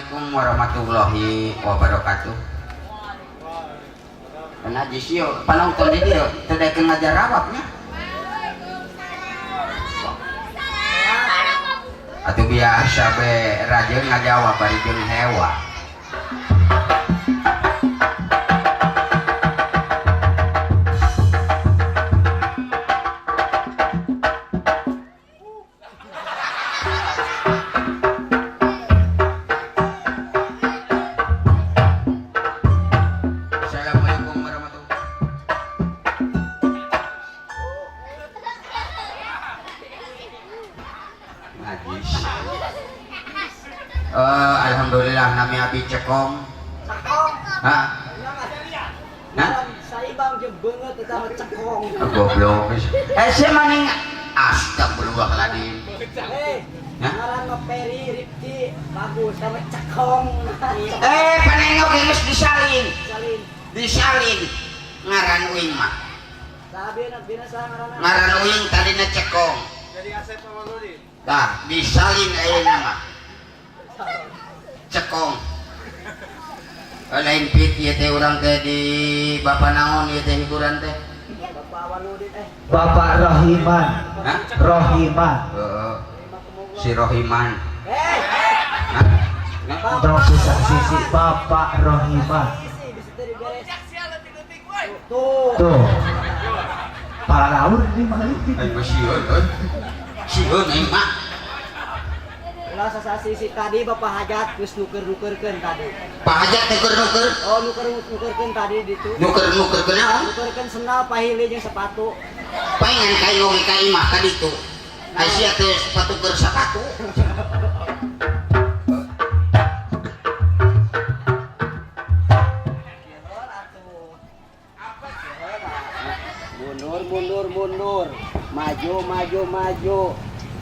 Assalamualaikum warahmatullahi wabarakatuh. Kan sio panonton di dieu teu daekeun ngajarawabnya. Atuh biasa be rajeun ngajawab bari jeung hewa. Assalamualaikum warahmatullahi. Najis. Alhamdulillah nami abi Cekong. Cekong. Hah? Nah? Saibang jeung beungeut eta mah cekong. Goblok. Sia maning astagfirullahaladzim. Eh, Hah? ngaran mah Peri Rifki bagus sama cekong. Panengok geus disalin. Salin. Disalin ngaran uing mah. Saha bina saha ngaranna? Ngaran uing tadina Cekong. Jadi Asep sama Ludi. Tah, disalin ayeuna mah. Cekong. Lain pit ieu teh urang teh di Bapak naon ieu teh hiburan teh? Bapak Waludin eh. Bapak Rohiman. Hah? Rohiman. Heeh. Si Rohiman. Eh, Hah? Nah? Tong susah sisi Bapak Rohiman. isi bisa teu diberes. Tuh. Tuh. Para laur ini mah. Aing mah sieun euy. Sieun aing mah. Ulah sasasisi tadi Bapak Hajat geus nuker-nukerkeun tadi. Pak Hajat nuker-nuker. Oh, nuker-nukerkeun tadi ditu. Nuker-nukerkeun naon? Nukerkeun sendal pahili jeung sepatu. Paingan ka oge ka imah ka ditu. Ai sia teh sepatu keur sepatu. Mundur, mundur, mundur. Maju, maju, maju.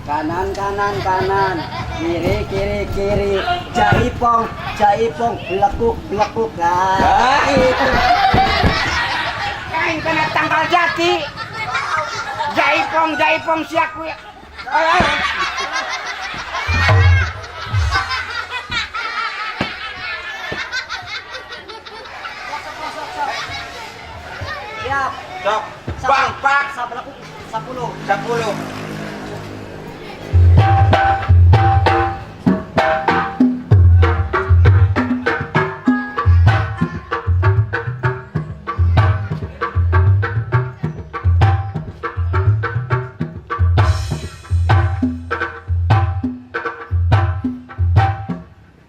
Kanan, kanan, kanan. Kiri, kiri, kiri. Jaipong, jaipong, lekuk, lekuk. Nah, itu. Kain kana tangkal jati. Jaipong, jaipong sia ku. Siap. Sok. Bang, pak. Sablekuk 10. 10.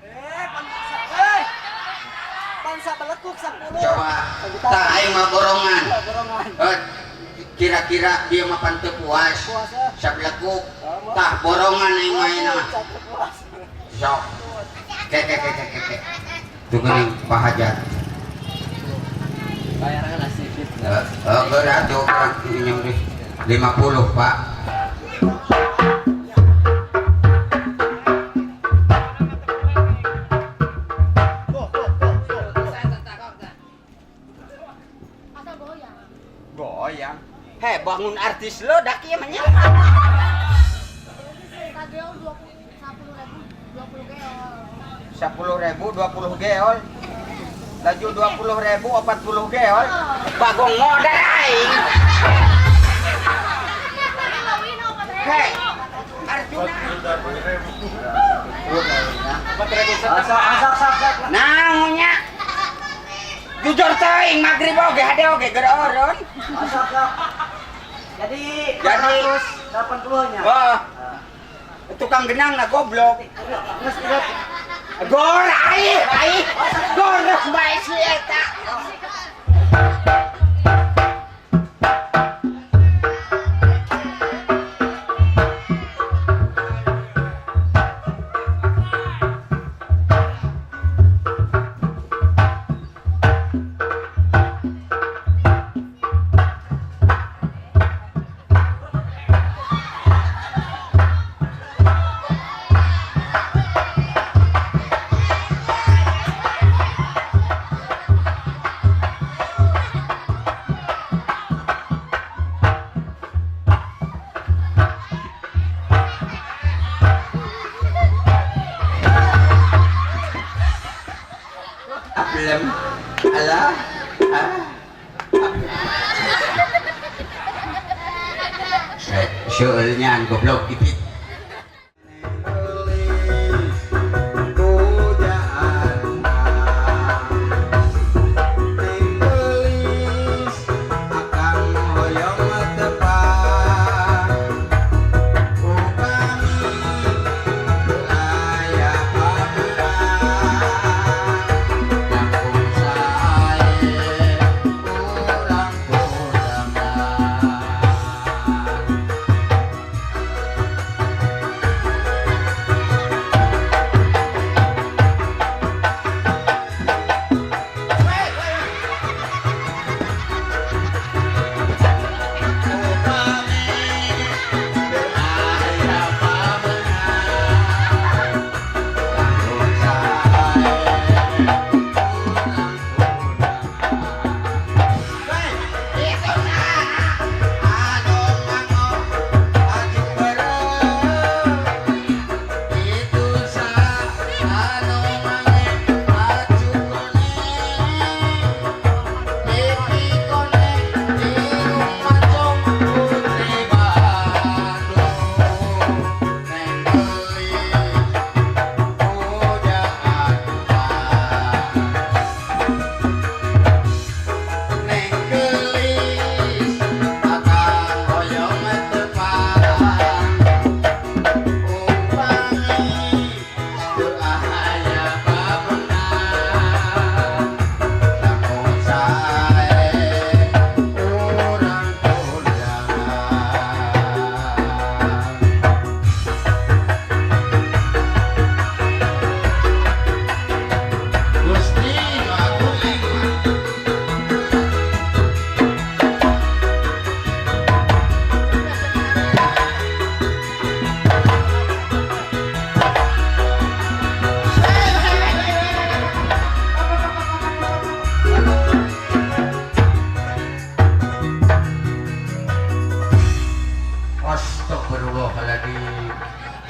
Eh, pansa, eh. Pansa belekuk 10. Coba. Tah aing mah borongan. Borongan. Kira-kira dia mah pan teu puas. Puas, eh. Sablekuk. Tah borongan aing mah ayeuna mah. Puas. Sok. Ke ke ke ke ke. Tuh geuning Pak Hajat. Bayaran lah sedikit. Geura atuh urang minjem deh. 50, Pak. Goyang. Heh, bangun artis lo dak ieu mah nya. 10.000 20 geol. Laju 20.000 40 geol. Bagong modal aing. Heh, Arjuna. Asok, asok, sok, sok. Naonnya? Jujur teuing magrib oge hade oge geura eureun. Asok, sok. Jadi Jadi- 480 nya. Wah, tukang genang na goblok. Geus geus. Gor aing, aing. Gor bae si eta. Alem. Alah. Ah. Seueulnya goblok ipit.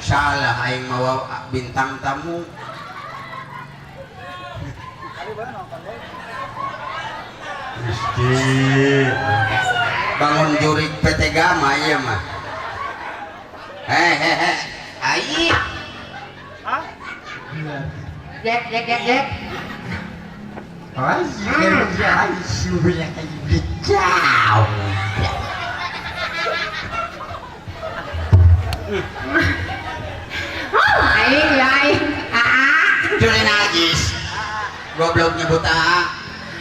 Salah aing mawa bintang tamu. Gusti. Bangun jurik PT Gama ieu mah. Hehehe. Ai. Hah? Jek jek jek jek. Ai, jauh. Aing ya aing. Aa. Juri najis. Goblok nyebut aa.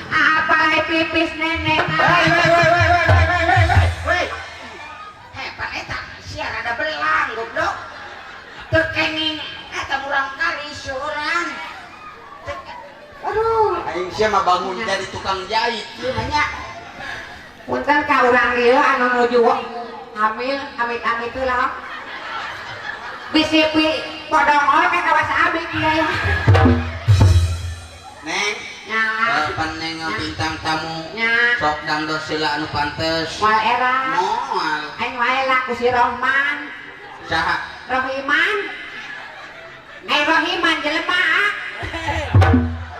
Apa lai pipis nenek. Woi woi woi woi woi woi woi woi. Heh, pan eta sia rada belang goblok. Teu kenging eta murang kali seorang. Aduh, aing sia mah bangun jadi tukang jahit ieu mah nya. Punten ka urang ieu anu nuju hamil amit-amit teu lah. Bisi pi podongol ka kawas abi kieu. Neng, nya. Pan neng bintang tamu. Nya. Sok dangdut sila anu pantes. Moal era. Moal. Aing wae lah ku si Rohman. Saha? Rohiman. Ai Rohiman jelema ah.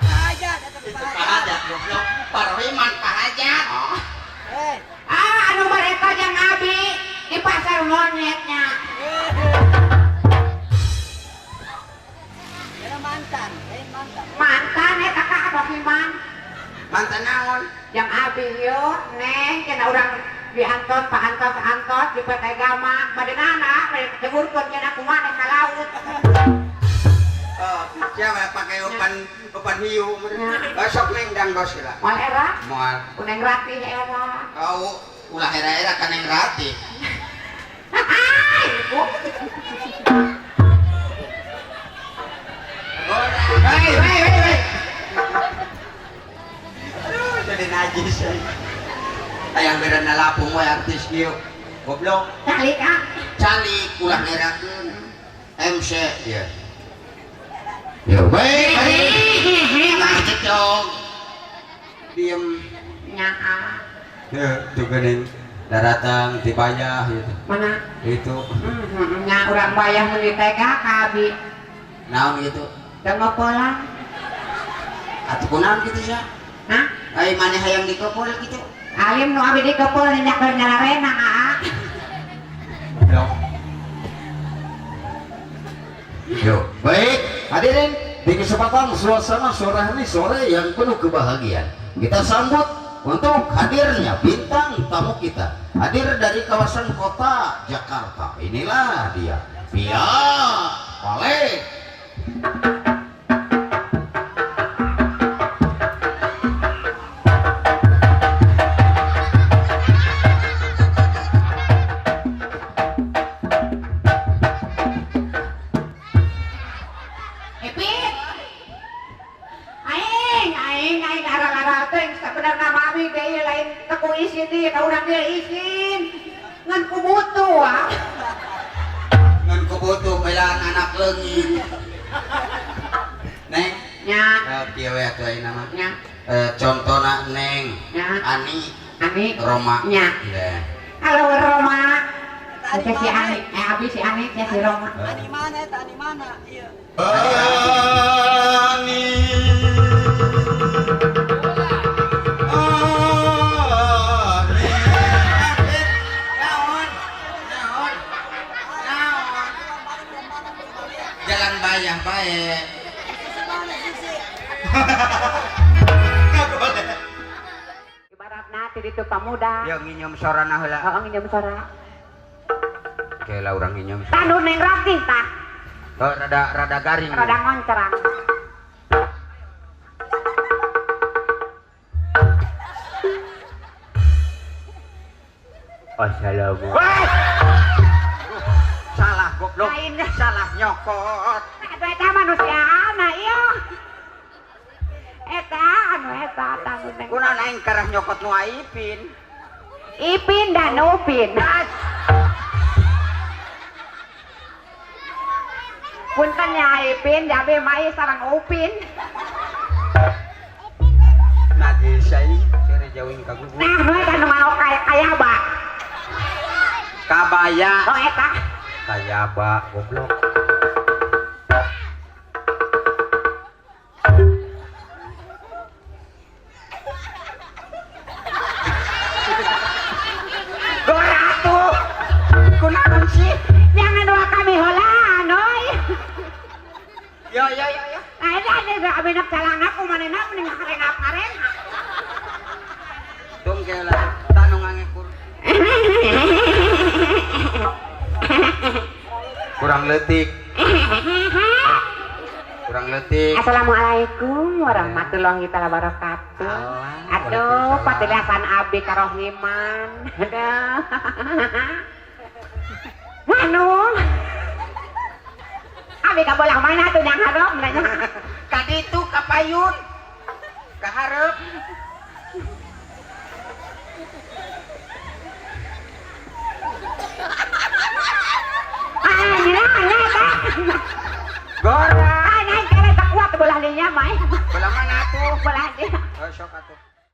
Pahajat eta Itu pahajat goblok. Parohiman pahajat. Oh. Ah, anu mereka jeung abi di pasar monyetnya. Mantan, mantan. Mantan eta ka Rohiman. Mantan naon? Yang abi ieu neng cenah urang diantos Pak Antos antos di PT Gama badenana bade cegurkeun cenah kumaha ka laut. Oh, siapa pakai opan opan hiu. Besok neng dangdos lah. Moal era? Moal. Ku Neng Ratih era. Kau ulah era-era ka Neng Ratih. Hai, ibu. Hei, hei, hei, hei. Aduh, jadi najis. Hayang berana lapung we artis kieu. Goblok. Calik ah. Calik ulah ngerakeun. MC ya. Ya baik. Baik. Diem. Nya ah. Ya, tuh geuning daratang di Bayah gitu. Mana? Itu. Nya urang Bayah mun ditega ka abi. Naon gitu? Dengopolan. Atuh kunaon kitu sia? Hah? Ai maneh hayang dikepul kitu? Alim nu abi dikepul nyak keur nyararena aa. Goblok. Yo, baik hadirin, di kesempatan suasana sore hari sore yang penuh kebahagiaan, kita sambut untuk hadirnya bintang tamu kita, hadir dari kawasan kota Jakarta. Inilah dia, Via Valen. Ipin. Aing, aing, aing arang-arang teh sabenerna mah abi ge ieu lain teu ku isin ieu ka urang ge isin. Ngan ku butuh ah. Ngan ku butuh melaan anak leungit. Neng. Nya. Kieu we atuh ayeuna mah. Nya. Contona Neng. Nya. Ani. Ani. Roma. Nya. Nya. Halo Roma. Oke si Ani, abi si Ani, ya si Roma. Ani mana eta, ani mana? Iya. Ani. Ani. Naon? Naon? Naon? Jalan bayah bae. Ibaratna ti ditu pamuda. Yo nginyum sorana heula. Heeh nginyum sora. Oke lah urang nginyum. Tah nu Neng Ratih tah. Oh, rada rada garing. Rada ngoncerang. Assalamualaikum. Salah goblok. Lain. Salah nyokot. Aduh eta manusia ana ieu. Eta anu eta tah nu Neng. Kunaon aing karah nyokot nu Ipin. Ipin dan Upin. Punten ya Ipin, jabe mai sareng Upin. Najis ai, cere jauhin ka gugu. Nah, nu eta nu manok kaya kayaba. Kabaya. Oh eta. Kayaba goblok. Gora tuh. Kunaon sih? Jangan dua kami heula noy. Yo yo yo yo. Nah, eta ada abi nak calanga ku manehna mending karengap-karengap. Tung keula tanu ngangekur. Kurang leutik. Kurang leutik. Assalamualaikum warahmatullahi taala wabarakatuh. Alah, Aduh, waalaikumsalam. patilasan abi karohiman. Aduh. Anu. Abi ka bolah mana tuh yang hareup nanya. Ka ditu ka payun. Ka hareup. Ah, nyerah, nyerah. Gora. Ah, naik kere tak kuat bolah dinya mah. Bolah mana tuh? Bolah dia. Oh, sok atuh.